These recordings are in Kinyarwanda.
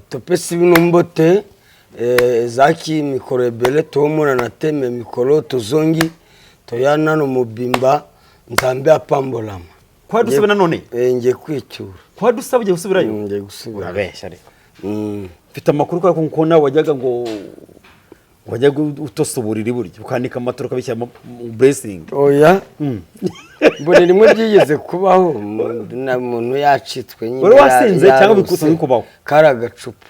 Topesi bino mbote, ezalaki mikolo ebele tomonana te, me mikolo tozongi, toya nano mobimba. Nzambe apambolama. Kwa dusaba nanone? Ngiye kwicyura. Kwa dusaba ugiye gusubirayo? Ngiye gusubira. Urabeshya ariko. Mfite amakuru ko nawe wajyaga ngo wajyaga utosa uburiri, burya ukanika amatora, ukabishyira mu blessing. Oya, mbona rimwe byigeze kubaho, na muntu yacitswe nyine. Wari wasinze cyangwa yarose. bikusanzwe kubaho? Kari agacupa.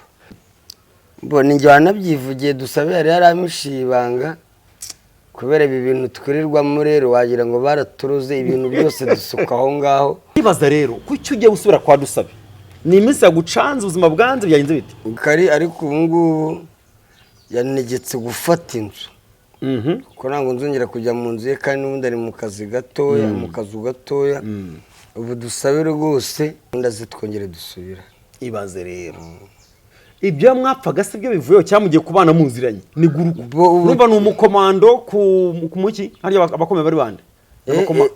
Mbona njye wanabyivugiye, Dusabe yari yarampishiye ibanga. Kubera ibi bintu twirirwamo rero, wagira ngo baraturuze, ibintu byose dusuka aho ngaho. Ibaza rero, kuki ugiye gusubira kwa Dusabe? Ni iminsi yagucanze, ubuzima bwanze, byagenze bite? Kari, ariko ubu ngubu yanegetse gufata inzu, kuko ntabwo nzongera kujya mu nzu ye, kandi n'ubundi ari mu kazi gatoya, mu kazu gatoya. Ubu Dusabe rwose ndaze twongere dusubira. Ibaze rero, ibyo mwapfaga si byo bivuyeho, cyangwa mugiye kubana muziranye ni guruko? Urumva ni umukomando ku muki harya abakomeye bari bande?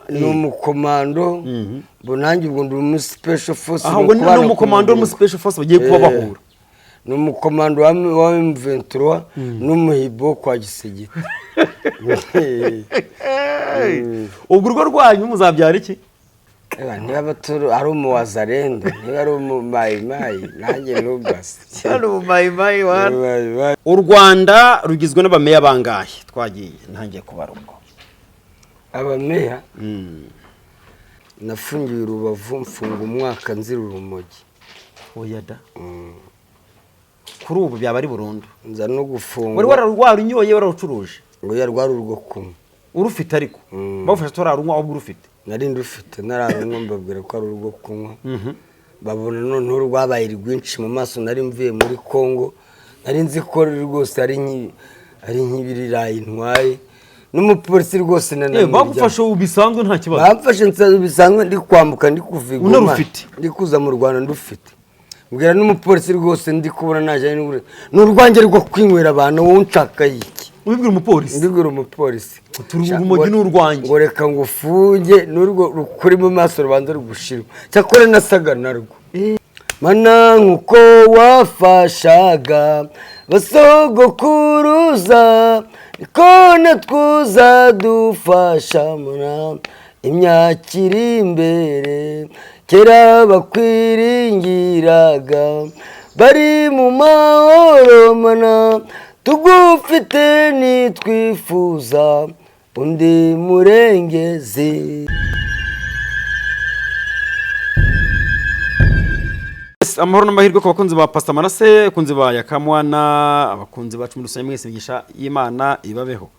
Ni umukomando, ngo nanjye ubwo ndi umu special force. Aha ngo ni umukomando wo muri special force bagiye kuba bahura. Ni umukomando wa M23 n'umuhibo wo kwa Gisegeti. Ubwo urugo rwanyu muzabyara iki? Eba, niba ari umuwazarendo, niba ari umumayimayi, nanjye ntubase. Umumayimayi. Umumayimayi. U Rwanda rugizwe n'abameya bangahe? Twagiye, ntangiye kubara ubwo. Abameya, nafungiwe i Rubavu, mfunga umwaka nzira urumogi. Oya da! Kuri ubu byaba ari burundu? Nza no gufungwa. Wari warunyoye, wararucuruje? Oya, rwari urwo kunywa. Urufite ariko bagufasha turarunywa, ahubwo urufite? Nari ndufite, nararunywa, mbabwira ko ari urwo kunywa, babona noneho rwabaye rwinshi mu maso. Nari mvuye muri Congo, nari nzi ko rwose ari nk'ibirirayi ntwaye, n'umupolisi rwose nanamurya. Bagufashe ubu bisanzwe, nta kibazo? Bamfashe bisanzwe, ndi kwambuka, ndi kuva i Goma. Unarufite? Ndi kuza mu Rwanda ndufite, mbwira n'umupolisi rwose ndi kubona najyanye n'ubure, ni urwanjye rwo kwinywera abantu, wowe unshaka iki? Ubibwira umupolisi? Ndibwira umupolisi. Uti urumogi ni urwanjye. Ngo reka ngo ufunge n'urwo rukuri mu maso rubanza rugushirwa. Cyakora nasaga narwo. Mana, nkuko wafashaga basogokuruza, niko natwuza dufasha muna imyaka iri imbere. Kera bakwiringiraga bari mu mahoro. Mana, tugufite nitwifuza undi murengezi. Yes, amahoro n'amahirwe ku bakunzi ba Pastor Manase, abakunzi ba Yakamwana, abakunzi bacu muri rusange mwese, imigisha y'Imana ibabeho.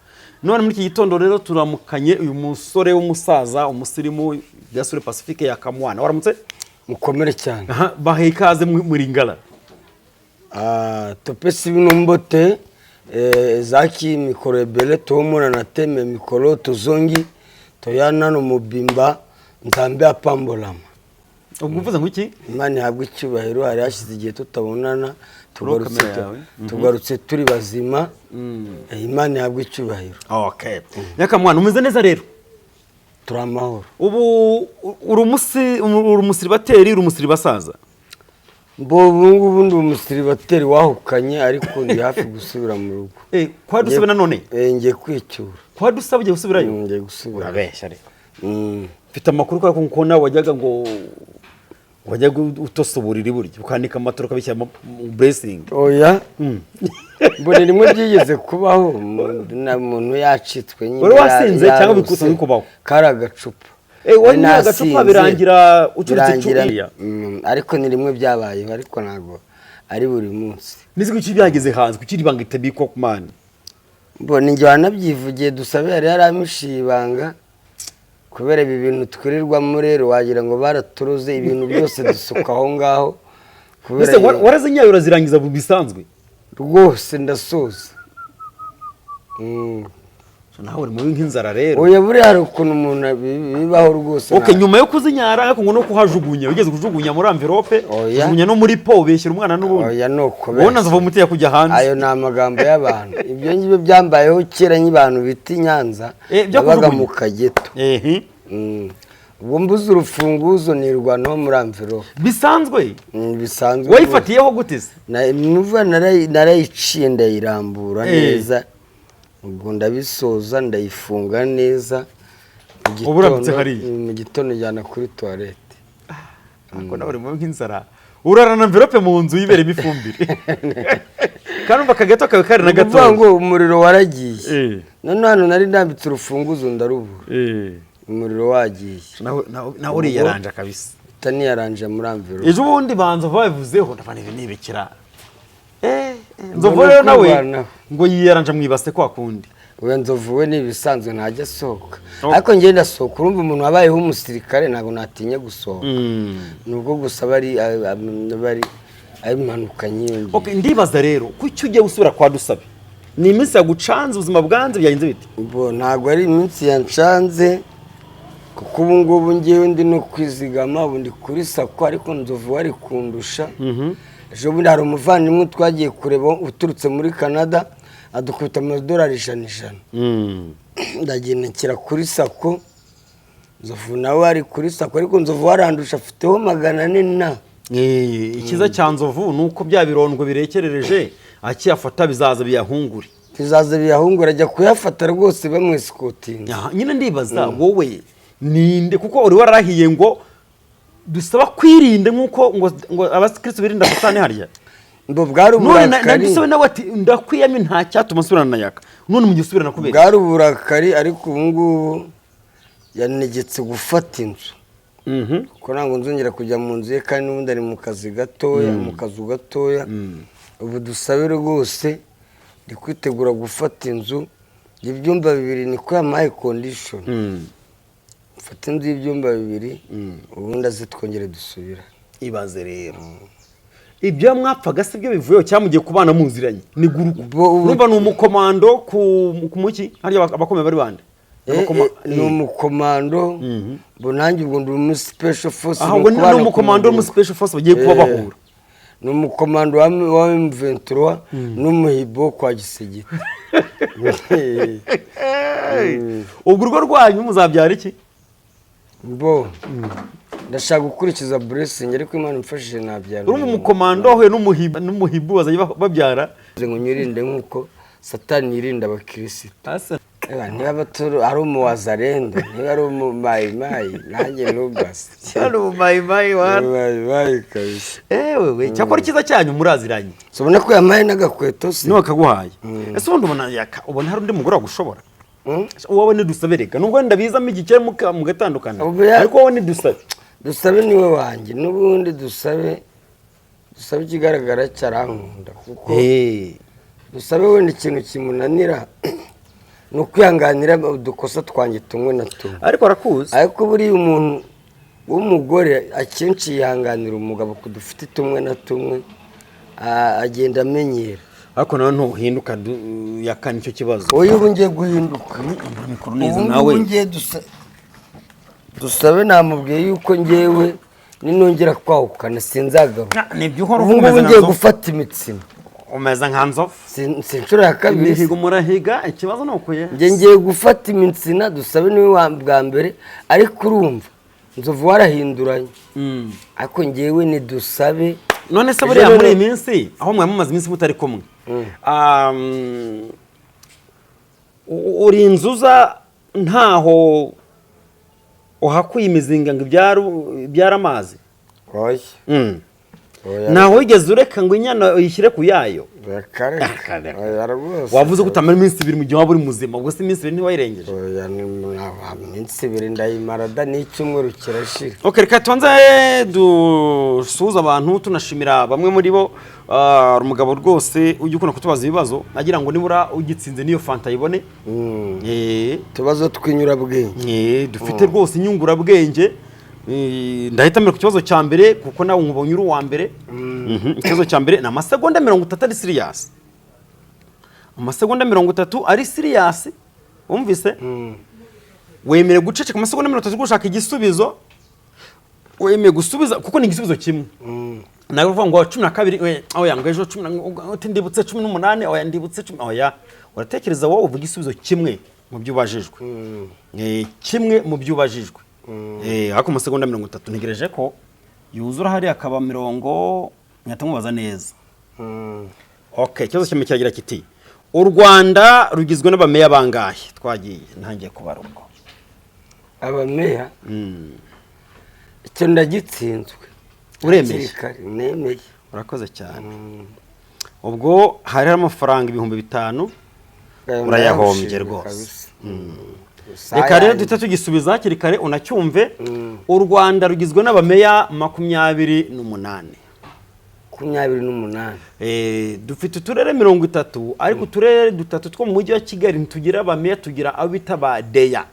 None muri iki gitondo rero turamukanye uyu musore w'umusaza, umusirimu, Gasore Pacifique Yakamwana. Waramutse? Mukomere cyane. Aha, bahe ikaze muri Ngala. Topesi bino mbote, ezalaki mikolo ebele tomonana te, me mikolo tozongi, toya nano mobimba. Nzambe apambolama. Ubwo uvuze ngo iki? Imana ihabwe icyubahiro. Hari hashize igihe tutabonana, tugarutse Kamera yawe. Tugarutse turi bazima. Imana ihabwe icyubahiro. Okay. Yakamwana, umeze neza rero? Turi amahoro. Ubu uri umusiribateri, uri umusiribasaza? Mbo ubu ngubu ndi umusiribateri wahukanye, ariko ndi hafi gusubira mu rugo. Kwa dusaba nanone? Ngiye kwicyura. Kwa dusaba ugiye gusubirayo? Ngiye gusubira. Urabeshya ariko. Mfite amakuru ko nawe wajyaga ngo wajyaga utosa uburiri, burya ukanika amatora, ukabishyira mu blessing. Oya, mbona rimwe byigeze kubaho, na muntu yacitswe nyine. Wari wasinze cyangwa yarose. bikusanzwe kubaho? Kari agacupa. Wari Nari agacupa. nasinze. Birangira ucuritse. Birangira. Icuriya. Ariko ni rimwe byabayeho, ariko ntabwo ari buri munsi. Nizi kuki byageze hanze? Kuki iri banga itabikwa ku mani? Mbona njye wanabyivugiye, Dusabe yari yarampishiye ibanga. Kubera ibi bintu twirirwamo rero, wagira ngo baraturuze, ibintu byose dusuka aho ngaho. Kubera Mbese warazinyaye, urazirangiza bisanzwe? Rwose ndasoza. Nawe uri mubi nk'inzara rero. Oya, buriya hari ukuntu umuntu bibaho rwose. Okay, nyuma yo kuzinyara ariko ngo no kuhajugunya, ugeze kujugunya muri envelope? Oya. Kujugunya no muri po, ubeshyira umwana n'ubundi? Oya, ni Wowe ukubeshya. nazava umuti kujya hanze. Ayo ni amagambo y'abantu. Ibyo ngibyo byambayeho kera nk'abantu bita i Nyanza. Byo Nabaga kujugunya. mu kageto. Ubwo mbuze urufunguzo nirwanaho muri enveloppe. Bisanzwe? Bisanzwe. Wayifatiyeho gute se? Nuvuga narayiciye, ndayirambura neza, ubwo ndabisoza, ndayifunga neza. Mu Ubu urambitse gitondo- hariya? Mu gitondo njyana kuri toilette. Ariko nawe urimo nk'inzara, urarana enveloppe mu nzu yiberemo ifumbire, kandi umva akagato kawe kari na Ni ukuvuga gatoya. ngo umuriro waragiye. Eh. None hano nari ndambitse urufunguzo, ndarubura. Umuriro wagiye. Nawe uriyaranja kabisa. Utaniyaranje muri enveloppe. Ejo bundi banza babivuzeho, ndabona ibi nibikira. Nzovu rero nawe Kwirwanaho. ngo yiyaranja mu ibase kwa kundi. Ubu Nzovu we ni ibisanzwe, ntajya asohoka. Oh. Ariko njye ndasohoka. Urumva, umuntu wabayeho umusirikare ntabwo natinya gusohoka, nubwo gusa bari ari impanuka nk'iyo ngiyo. Okay, ndibaza rero kuki ugiye gusubira kwa Dusabe? Ni iminsi yagucanze, ubuzima bwanze, byagenze bite? Bo, ntabwo ari iminsi yancanze, kuko ubu ngubu ngewe ndi no kwizigama, ubu ndi kuri SACCO, ariko Nzovu wari kundusha. Ejo bundi hari umuvandimwe twagiye kureba uturutse muri Canada, adukubita amadolari ijana ijana, ndagenda nshyira kuri SACCO. Nzovu nawe ari kuri SACCO, ariko Nzovu warandusha, afiteho 400 na Icyiza cya Nzovu ni uko bya birondwe birekerereje akiyafata bizaza biyahungure. Bizaza biyahungura, ajya kuyafata rwose bamwisikotinga. Aha, nyine ndibaza wowe ninde, kuko uri wararahiye ngo dusaba kwirinda nk'uko ngo abakristo birinda satani harya. Ngo bwari None na uburakari. Dusabe nawe ati ndakwiyamye, nta cyatuma nsubirana na Yaka. None mu gihe usubirana kubera? Bwari uburakari, ariko ubu ngubu yanegetse gufata inzu, kuko ntabwo nzongera kujya mu nzu ye, kandi n'ubundi ari mu kazi gatoya, mu kazu gatoya. Ubu Dusabe rwose ndi kwitegura gufata inzu y'ibyumba 2, niko yampaye condition. Mfate inzu y'ibyumba 2, ubundi aze twongere dusubira. Ibaze rero, ibyo mwapfaga si byo bivuyeho, cyangwa mugiye kubana muziranye ni guruku? Urumva ni umukomando ku muki harya, abakomeye bari bande? Ni umukomando, ngo nanjye ubwo ndi umu special force. Aha, ubwo ni umukomando wo muri special force bagiye kuba bahura. Ni umukomando wa M23 n'umuhibo kwa Gisegeti. Ubwo urugo rwanyu muzabyara iki? Bo, ndashaka gukurikiza blessing, ariko Imana imfashije nabyara. Urumva umukomando wahuye n'umuhibu bazajya babyara. Ngo nyirinde nk'uko Satani yirinda abakirisitu. Asa. Eba, niba ari umuwazarendo, niba ari umumayimayi, nanjye ntubase. Cyane umumayimayi wa Umumayimayi kabisa. Ewe we, cyakora icyiza cyanyu muraziranye. So, ubona ko yamaye n'agakweto se. Niwe akaguhaye. Ese ubundi ubona ubona hari undi mugore wagushobora? Wowe nidusabe reka, nubwo wenda bizamo igikere mugatandukana, ariko wowe nidusabe. Dusabe niwe wanjye n'ubundi. Dusabe ikigaragara cyarankunda, kuko Dusabe wenda ikintu kimunanira ni ukwihanganira udukosa twanjye tumwe na tumwe. Ariko arakuzi. Ariko buriya umuntu w'umugore akenshi yihanganira umugabo ku dufite tumwe na tumwe, agenda amenyera. Ariko nawe ntuhinduka yakana icyo kibazo. Wowe ubu ngiye guhinduka. Mikoro neza. Ubu Nawe. ngubu ngiye Dusabe namubwiye yuko ngewe ninongera kwahukana sinzagaruka. Nibyo uhora Ubu uvuga. ngubu Umeze nka ngiye Nzovu. gufata imitsima. Umeze nka Nzovu. Si inshuro ya kabiri. Imihigo murahiga, ikibazo ni ukuye. Njye ngiye gufata imitsina. Dusabe niwe wa bwa mbere, ariko urumva Nzovu warahinduranye, ariko ngewe ni Dusabe. None se Ejo buriya muri iyi minsi aho mwari mumaze iminsi mutari kumwe, uri inzuza ntaho uhakuye imizinga ngo ibyare amazi? Oya. Oya. Ntaho wigeze ureka ngo inyana uyishyire ku yayo? Reka reka. Reka. Oya rwose. Wavuze ko utamara iminsi 2 mu gihe waba uri muzima, ubwo se iminsi 2 ntiwayirengeje? Oya, iminsi 2 ndayimara da, n'icyumweru kirashira. Ok, reka tubanze dusuhuze abantu, tunashimira bamwe muri bo. Hari umugabo rwose ujya ukunda kutubaza ibibazo, agira ngo nibura ugitsinze n'iyo fanta ayibone. Utubazo tw'inyurabwenge. Dufite rwose inyungurabwenge. Ndahita mbere ku kibazo cya mbere, kuko nawe nkubonye uri uwa mbere. Ikibazo cya mbere ni amasegonda 30 ari serious, amasegonda 30 ari serious, wumvise? Wemerewe guceceka amasegonda 30 gushaka igisubizo, wemeye gusubiza kuko ni igisubizo kimwe. Nawe uvuga ngo 12, oya, ngo ejo cumi uti ndibutse 18, oya, ndibutse 10, oya. Uratekereza wowe, uvuga igisubizo kimwe mu byo ubajijwe. Kimwe mu byo ubajijwe. Ariko amasegonda 30 ntegereje ko yuzura hariya akaba mirongo, nkahita mubaza neza. Okay, ikibazo cyane kiragira kiti: u Rwanda rugizwe n'abameya bangahe? Twagiye, ntangiye kubara ubwo. Abameya? Icyo ndagitsinzwe. Uremeye? Hakiri kare, nemeye. Urakoze cyane. Ubwo hariho amafaranga 5000, urayahombye rwose. Kabisa. Reka rero duhite tugisubiza hakiri kare unacyumve. U Rwanda rugizwe n'abameya 28. 28. Dufite uturere 30, ariko uturere dutatu two mu mujyi wa Kigali ntitugira abameya, tugira abo bita ba deya.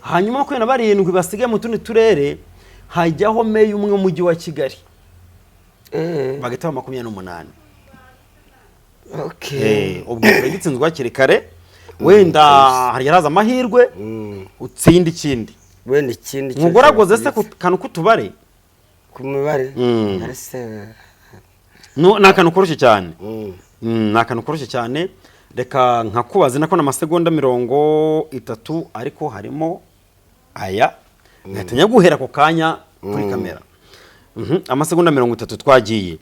Hanyuma 27 basigaye mu tundi turere hajyaho meya umwe w'umujyi wa Kigali, bagahita ba 28. Ubwo uragitsinzwe hakiri kare, wenda hari yaraza amahirwe utsinde ikindi. Wenda ikindi cyo Mugoragoze se ku cyakubitse. kantu k'utubare. Ku mibare? Arese. No, ni akantu koroshye cyane. Ni akantu koroshye cyane. Reka nkakubaze nako n'amasegonda 30, ariko harimo aya ngahita nyaguhera ako kanya kuri kamera. Amasegonda 30, twagiye.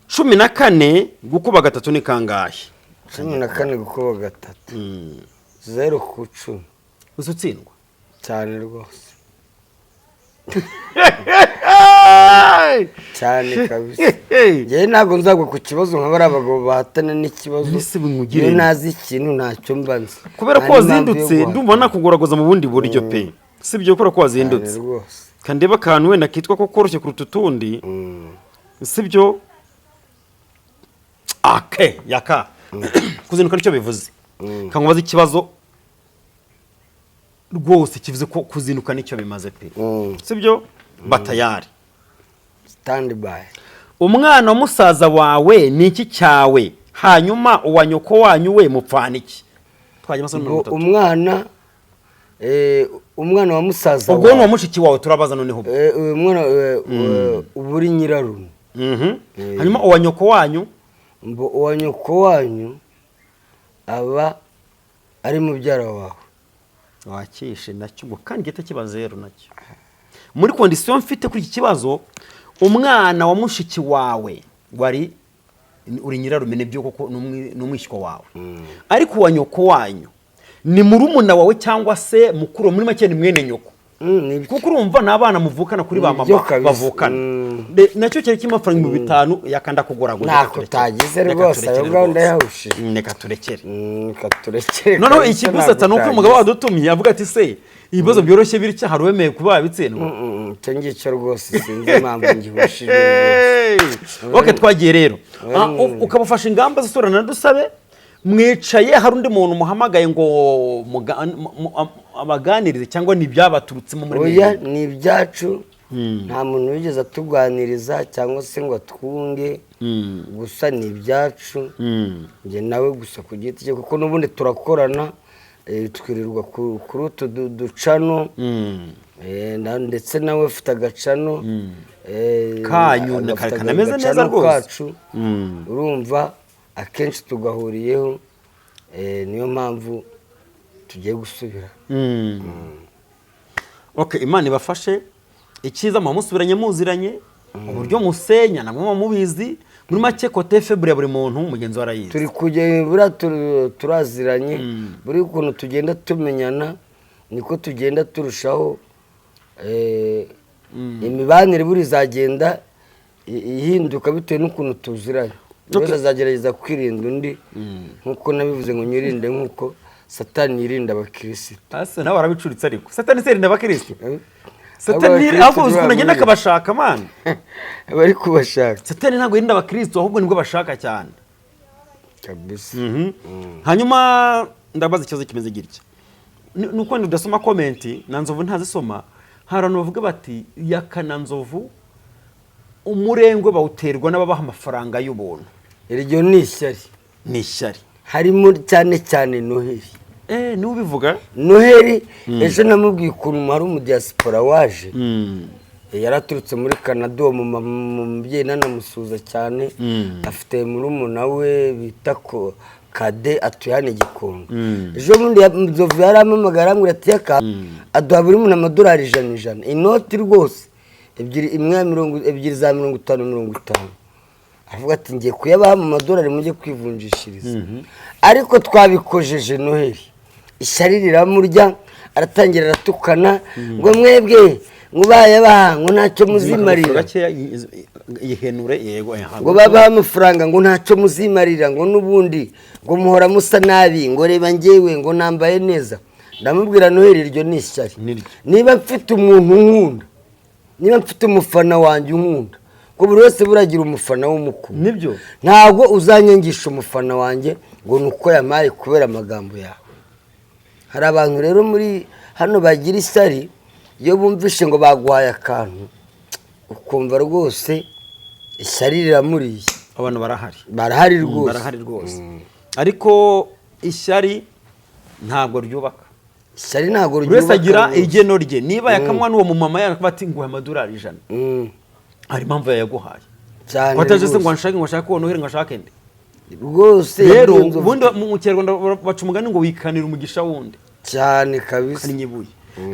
14 gukuba gatatu ni kangahe? 14 gukuba gatatu, 0 ku 10. Uzi utsindwa. Cyane rwose, cyane kabisa. Njyewe ntabwo nzagwa ku kibazo nka bariya abagabo bahatana n'ikibazo. Mbese bimugire Iyo nte? ntazi ikintu, ntacyo mba nzi. Kubera ko Nta n'impamvu yo wazindutse, guhatana. ndumva nakugoragoza mu bundi buryo pe, si byo? Kubera ko wazindutse. Cyane rwose. Kandeba akantu wenda kitwa ko koroshye kuruta utundi. Si byo? Ake yaka kuzinduka nicyo bivuze. Kankubaza ikibazo rwose kivuze ko kuzinduka nicyo bimaze pe. Si byo? Batayari. Stand by. Umwana wa musaza wawe ni iki cyawe? Hanyuma uwa nyoko wanyu we mupfana iki? Twagiye, amasaha Ubwo 30. Umwana wa musaza Ubwo ni uwa wawe. mushiki wawe turabaza noneho ubwo. Uyu mwana uba uri nyirarume. Hanyuma uwa nyoko wanyu? Mbo uwa nyoko wanyu aba ari mubyara wawe. Wakishe nacyo ubwo, kandi gihita kiba zeru nacyo. Muri condition mfite kuri iki kibazo, umwana wa mushiki wawe wari uri nyirarume, nibyo koko, ni umwishywa wawe, ariko uwa nyoko wanyu ni murumuna wawe cyangwa se mukuru, muri make ni mwene nyoko. Nibyo. Kuko urumva ni abana muvukana kuri ba Nibyo mama kabisa. bavukana. Nacyo cyari kirimo amafaranga 5000 yakanda kuguraguza. Ntako utagize rwose, ayo ngaho ndayahushije. Reka turekere. Reka turekere Noneho kabisa, ikigusetsa ni uko ntabwo umugabo utagize. wadutumye avuga ati: se ibibazo byoroshye bitya hari uwemeye kuba yabitsindwa? Icyo ngicyo rwose sinzi impamvu ngihushije rwose. Ok, twagiye rero. Ukabafasha ingamba zisurana na Dusabe, mwicaye, hari undi muntu muhamagaye ngo abaganirize, cyangwa ni ibyabaturutsemo muri Oya, mwebwe? ni ibyacu, nta muntu wigeze atuganiriza cyangwa se ngo atwunge. Gusa ni ibyacu, njye nawe gusa ku giti cye, kuko n'ubundi turakorana, twirirwa kuri utu ducano. Ndetse nawe ufite agacano Kanyu, agafite kanameze neza agacano rwose. kacu. Urumva akenshi tugahuriyeho, niyo mpamvu tugiye gusubira. Ok, Imana ibafashe. Icyiza muba musubiranye muziranye, uburyo musenya namwe muba mubizi. Muri make côté faible ya buri muntu mugenzi we arayizi. Turi kujya buriya turaziranye, buri ukuntu tugenda tumenyana niko tugenda turushaho, imibanire buri izagenda ihinduka bitewe n'ukuntu tuziranye. Buri wese azagerageza kwirinda undi, nk'uko nabivuze ngo nyirinde nk'uko Satani yirinda abakirisitu. Ase nawe warabicuritse, ariko Satani se yirinda abakirisitu? Eh? Satani Abakirisitu ahubwo uzi ukuntu agenda ntibamwirinda. akabashaka, man. Bari kubashaka. Satani ntabwo yirinda abakirisitu, ahubwo nibwo bashaka cyane. Kabisa. Hanyuma ndabaza ikibazo kimeze gitya. Ni uko wenda udasoma comment, na Nzovu ntazisoma. Hari abantu bavuga bati: Yaka na Nzovu umurengwe bawuterwa n'ababaha amafaranga y'ubuntu. Iryo ni ishyari. Ni ishyari. Harimo cyane cyane Noheli. Niwe ubivuga. Noheli ejo namubwiye ukuntu hari umudiyasipora waje, yaraturutse muri Canada. Uwo mubyeyi nanamusuhuza cyane. Afite murumuna we bita ko Kade atuye hano i Gikondo. Ejo bundi Nzovu yarampamagaye, arambwira ati yaka aduha buri muntu amadolari 100 100, inoti rwose ebyiri, imwe ya mirongo, ebyiri za 50 50. Avuga ati ngiye kuyabaha mu madolari mujye kwivunjishiriza. Ariko twabikojeje Noheli, ishyari riramurya, aratangira aratukana ngo mwebwe ngo bayabaha ngo ntacyo muzimarira. Gakeya yihenure, yego. Ngo babaha amafaranga ngo ntacyo muzimarira, ngo n'ubundi ngo muhora musa nabi, ngo reba njyewe ngo nambaye neza. Ndamubwira, Noheli, iryo ni ishyari. Niryo. Niba mfite umuntu unkunda, niba mfite umufana wanjye unkunda, ngo buri wese buragira umufana w'umukuru. Nibyo. Ntabwo uzanyangisha umufana wanjye ngo ni uko yamaye kubera amagambo yawe. Hari abantu rero muri hano bagira ishyari, iyo bumvishe ngo baguhaye akantu ukumva rwose ishyari riramuriye. Abantu barahari. Barahari rwose. Barahari rwose, ariko ishyari ntabwo ryubaka. Ishyari ntabwo Buri wese ryubaka agira rwose. igeno rye. Niba yakamwa n'uwo mumama yarakuba ati nguhe amadolari 100, hari impamvu yayaguhaye. Cyane. Wataje se Rwose. ngo anshake, ngo ashake uwo Noheli, ngo ashake nde? Rwose. Rero iyo nzu ubundi mu Kinyarwanda baca umugani ngo wikanira umugisha wundi. Cyane kabisa. Kanyibuye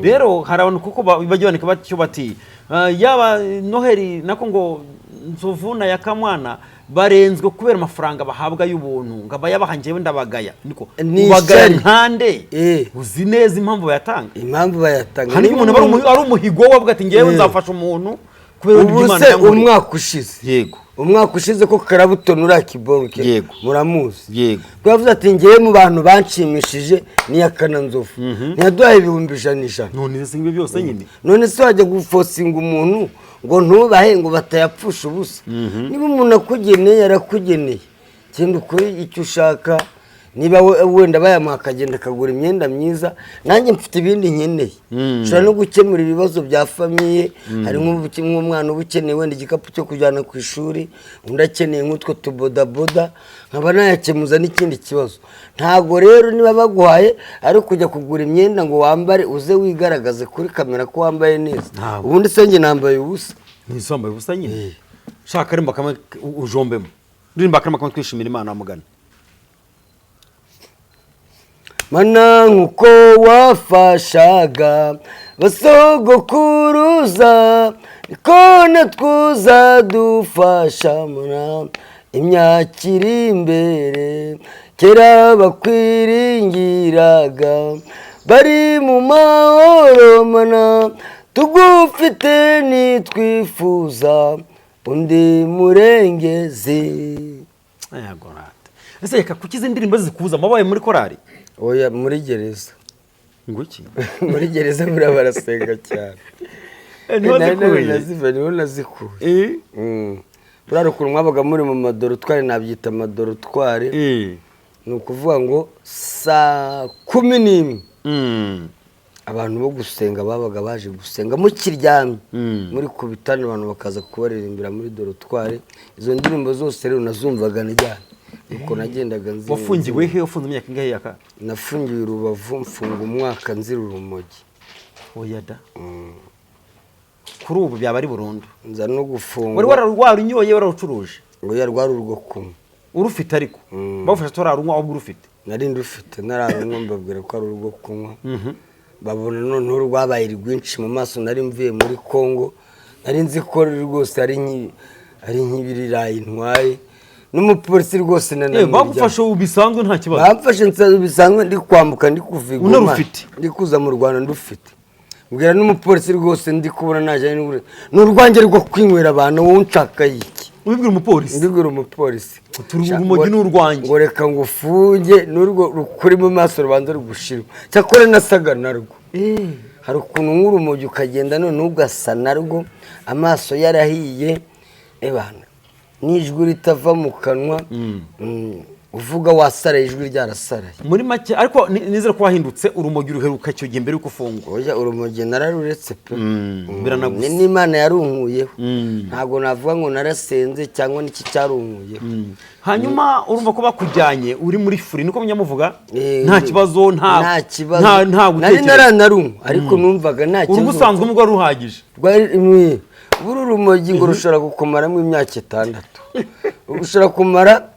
rero, hari abantu kuko bajya bandika batyo bati "Ah, yaba Noheli nako ngo Nzovu na Yakamwana barenzwe kubera amafaranga bahabwa y'ubuntu, ngo abayabaha njyewe ndabagaya." Niko Ni ubagaya ishyari. nkande? Uzi neza impamvu bayatanga. Impamvu bayatanga. Hari umuntu aba ari umuhigo we, avuga ati ngewe nzafasha umuntu kubera Ubu ibyo Imana se yankoreye. umwaka ushize, umwaka ushize ko Karabutoni uriya kibonke, muramuzi, ko yavuze ati ngewe mu bantu banshimishije ni Yakana Nzovu, ntiyaduhaye 100,000 100? None se ibyo byose nyine. None se wajya gufosinga umuntu ngo ntubahe ngo batayapfusha ubusa? Niba umuntu akugeneye, arakugeneye, genda ukore icyo ushaka. Niba wenda bayamuha akagenda akagura imyenda myiza, nanjye mfite ibindi nkeneye, nshobora no gukemura ibibazo bya famille. Hari nk'umwana uba ukeneye wenda igikapu cyo kujyana ku ishuri, undi akeneye nk'utwo tubodaboda, nkaba nayakemuza n'ikindi kibazo. Ntabwo rero niba baguhaye ari ukujya kugura imyenda ngo wambare uze wigaragaze kuri kamera ko wambaye neza. Ntabwo. Ubundi se njye nambaye ubusa? Ntisambaye ubusa nyine. Shaka rimba kamwe ujombemo, ririmba akarima kamwe twishimira Imana mugana. Mana, nkuko wafashaga basogokuruza niko natwuza dufasha mana imyaka iri imbere. Kera bakwiringiraga bari mu mahoro, mana tugufite nitwifuza undi murengezi. Yego rata. Ese reka, kuki izi ndirimbo zikuza wabaye muri korari? Oya, muri gereza. Ngo iki? Muri gereza buriya barasenga cyane. Niho Nari zikuye. Niho nazikuye. Buriya ukuntu mwabaga muri mu madorotwari, nabyita amadorotwari, ni ukuvuga ngo saa 11 abantu bo gusenga babaga baje gusenga mukiryamye, muri ku bitanda, abantu bakaza kubaririmbira muri dorotwari. Izo ndirimbo zose rero nazumvaga ndyamye, nuko nagendaga nzi. Wafungiwe he? Wafunze imyaka ingahe, Yaka? Nafungiwe i Rubavu, mfunga umwaka nzira urumogi. Oya da! Kuri ubu byaba ari burundu. Nza no gufungwa. Wari warunyoye, wararucuruje? Oya, rwari urwo kunywa. Urufite ariko bagufasha turarunywa, ahubwo urufite? Nari ndufite ntararunywa, mbabwira ko ari urwo kunywa, babona noneho rwabaye rwinshi mu maso. Nari mvuye muri Kongo, nari nzi ko rwose ari nk'ibirirayi ntwaye, n'umupolisi rwose nanamurya. Bagufashe ubu bisanzwe nta kibazo? Bamfashe bisanzwe, ndi kwambuka, ndi kuva i Goma. Unarufite? Ndi kuza mu Rwanda ndufite, mbwira n'umupolisi rwose ndi kubona najyanye n'ubure ni urwanjye rwo kwinywera abantu, wowe unshaka iki? Ubibwira umupolisi? Ndibwira umupolisi. Turi urumogi ni urwanjye. Ngo reka ngufunge n'urwo rukuri mu maso rubanza rugushirwa. Cyakora nasaga narwo. Hari ukuntu nk'urumogi ukagenda noneho ugasa narwo, amaso yarahiye, ebana n'ijwi ritava mu kanwa, uvuga wasaraye, ijwi ryarasaraye. Muri make ariko nizere ko wahindutse. Urumogi ruheruka icyo gihe mbere y'uko ufungwa? Oya, urumogi nararuretse pe. Biranagusa. N'Imana yarunkuyeho, ntabwo navuga ngo narasenze cyangwa n'iki cyarunkuyeho. Hanyuma urumva ko bakujyanye uri muri furi, niko munyamuvuga? Eh, Nta kibazo, nta nta kibazo. Nta Nari gutekereza. naranarumwe ariko numvaga nta Urugo kibazo. usanzwe ubwo wari ruhagije? Buri urumogi ngo rushobora kukumaramo imyaka 6, ushobora kumara.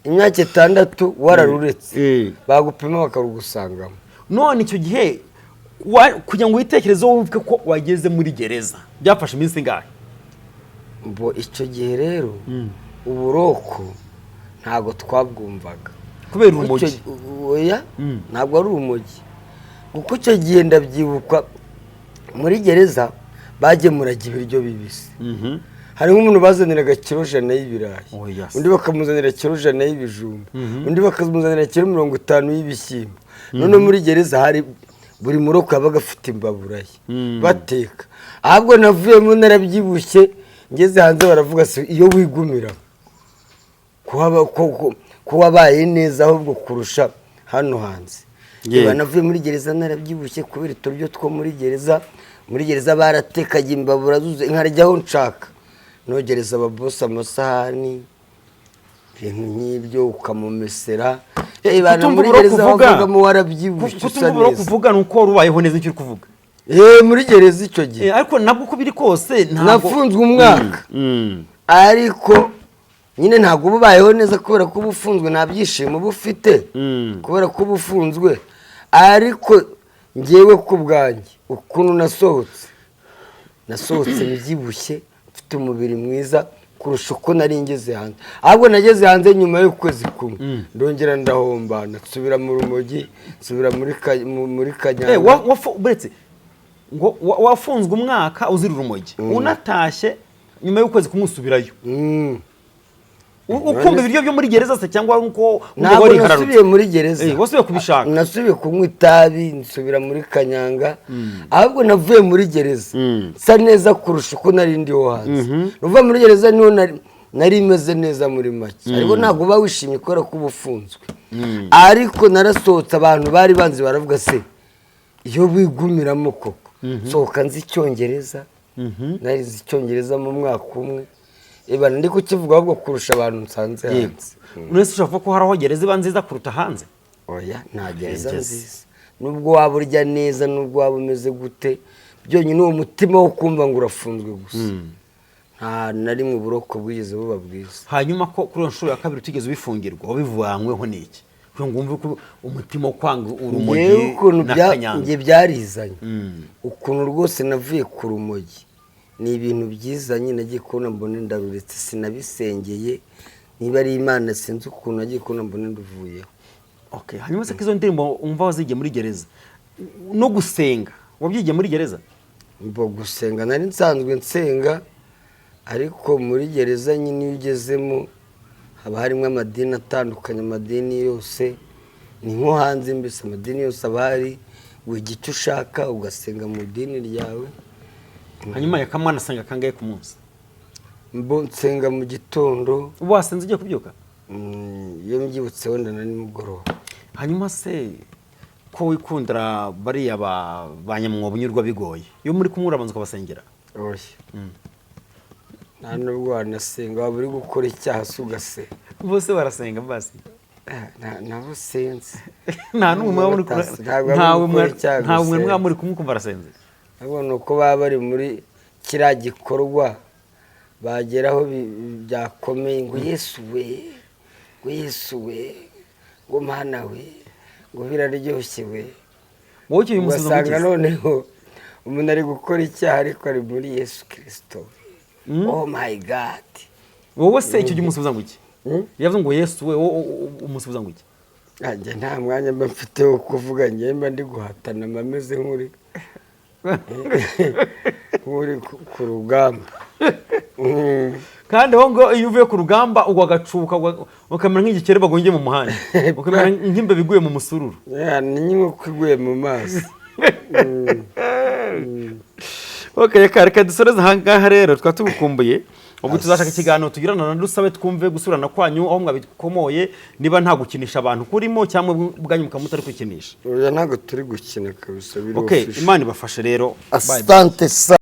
Imyaka 6 wararuretse, bagupima bakarugusangamo. None icyo gihe kugira ngo witekerezeho wumve ko wageze muri gereza, byafashe iminsi ingahe? Mbo icyo gihe rero uburoko ntabwo twabwumvaga. Kubera urumogi? Oya, ntabwo ari urumogi, kuko icyo gihe ndabyibuka muri gereza bagemuraga ibiryo bibisi. Hari nk'umuntu bazaniraga kiro 100 y'ibirayi, Oya se. undi bakamuzanira kiro 100 y'ibijumba, undi bakamuzanira kiro 50 y'ibishyimbo. Noneho muri gereza hari buri muroko yabaga afite imbabura ye bateka. Ahubwo navuyemo narabyibushye, ngeze hanze baravuga: "Se iyo wigumira ko wabaye neza ahubwo kurusha hano hanze." Reba, navuye muri gereza narabyibushye kubera uturyo two muri gereza. Muri gereza baratekaga, imbabura zuzuye, nkarya aho nshaka, nogereza ababosi amasahani, ibintu nk'ibyo, ukamumesera. Bana Kutumva muri uburoko gereza uvuga. wavagamo warabyibushye, usa Kutumva uburoko neza. uvuga ni uko wari ubayeho neza, icyo uri kuvuga. Muri gereza icyo gihe. Ariko nabwo uko biri kose ntabwo Nafunzwe umwaka, ariko nyine ntabwo uba ubayeho neza kubera ko uba ufunzwe, nta byishimo uba ufite kubera ko uba ufunzwe. Ariko ngewe ku bwanjye ukuntu nasohotse, nasohotse mbyibushye, mfite umubiri mwiza kurusha uko nari ngeze hanze. Ahubwo nageze hanze nyuma y'ukwezi kumwe ndongera ndahombana, nsubira mu rumogi, nsubira muri kanyanga. Uretse ngo wafunzwe umwaka uzira urumogi, unatashye nyuma y'ukwezi kumwe usubirayo. Ukumva ibiryo byo muri gereza se, cyangwa uko Ntabwo wari ihararutse? nasubiye muri gereza. Wasubiye kubishaka? Nasubiye kunywa itabi, nsubira muri kanyanga. Ahubwo navuye muri gereza nsa neza kurusha uko nari ndiho hanze. Nuva muri gereza niho nari meze neza muri make, ariko ntabwo uba wishimye kubera ko uba ufunzwe. Ariko narasohotse, abantu bari banzi baravuga: "Se iyo wigumiramo koko?" Sohoka nzi icyongereza, nari nzi icyongereza mu mwaka umwe. Eba ndi kukivuga ahubwo kurusha abantu nsanze hanze. None se ushobora kuvuga ko hari aho gereza iba nziza kuruta hanze? Oya, nta gereza Gereza. nziza. Nubwo waba urya neza, nubwo waba umeze gute, byonyine uwo mutima wo kumva ngo urafunzwe gusa, nta na rimwe uburoko bwigeze buba bwiza. Hanyuma ko kuri iyo nshuro ya kabiri utigeze ubifungirwa, wabivanyweho n'iki kugira ngo wumve ko umutima wo kwanga urumogi Ngewe ukuntu na kanyanga? Njye byarizanye. Ukuntu rwose navuye ku rumogi ni ibintu byizanye. Nagiye kubona mbone ndaruretse, sinabisengeye, niba ari Imana sinzi ukuntu nagiye kubona mbone nduvuyeho. Okay. Hanyuma se ko izo ndirimbo wumva wazigiye muri gereza, no gusenga wabyigiye muri gereza? Mbo gusenga nari nsanzwe nsenga, ariko muri gereza nyine iyo ugezemo haba harimo amadini atandukanye, amadini yose ni nko hanze mbese, amadini yose aba ahari, wiga icyo ushaka ugasenga mu idini ryawe. Hanyuma yakamwana asenga kangahe ku munsi? Mbo nsenga mu gitondo. Ubu wasenze ugiye kubyuka? Iyo mbyibutse wenda na nimugoroba. Hanyuma se ko wikundira bariya ba nyamwobo unyurwa bigoye, iyo muri kumwe urabanza ukabasengera? Oya, nta nubwo wanasenga, waba uri gukora icyaha se ugasenga? Bose barasenga basi? Nabo sinzi. Nta n'umwe muba muri kumwe? Ntabwo ari Ntawe gukora icyaha ntawe gusenga. Mwaba muri kumwe ukumva arasenze? Ahubwo ni uko baba bari muri kiriya gikorwa, bageraho byakomeye ngo: "Yesu we," ngo: "Yesu we," ngo: "Mana we," ngo: "Biraryoshye we." Wowe icyo bimusubiza mu Ugasanga kizi? noneho umuntu ari gukora icyaha ariko ari muri Yesu Kirisito, oh my God. Wowe se icyo gihe umusubiza ngo iki? Mm? Yavuze ngo: "Yesu we," wowe umusubiza ngo iki? Njye nta mwanya mba mfite wo kuvuga, njye mba ndi guhatana, mba meze nk'uri ku rugamba. Kandi aho ngo iyo uvuye ku rugamba ugwa agacuka, ukamera nk'igikeri bagongiye mu muhanda, ukamera nk'imbeba iguye mu musururu. Yeah, ni nk'inkoko iguye mu mazi. Okay, reka dusoreze aha ngaha rero, twaba tugukumbuye. Ubwo tuzashaka ikiganiro tugirana na dusabe twumve gusurana kwanyu aho mwabikomoye, niba nta gukinisha abantu kurimo cyangwa ubwanyu mukaba mutari kwikinisha. Oya, ntabwo turi gukina kabisa, biri Okay. official. Imana ibafashe rero. Bye bye. Asante sana.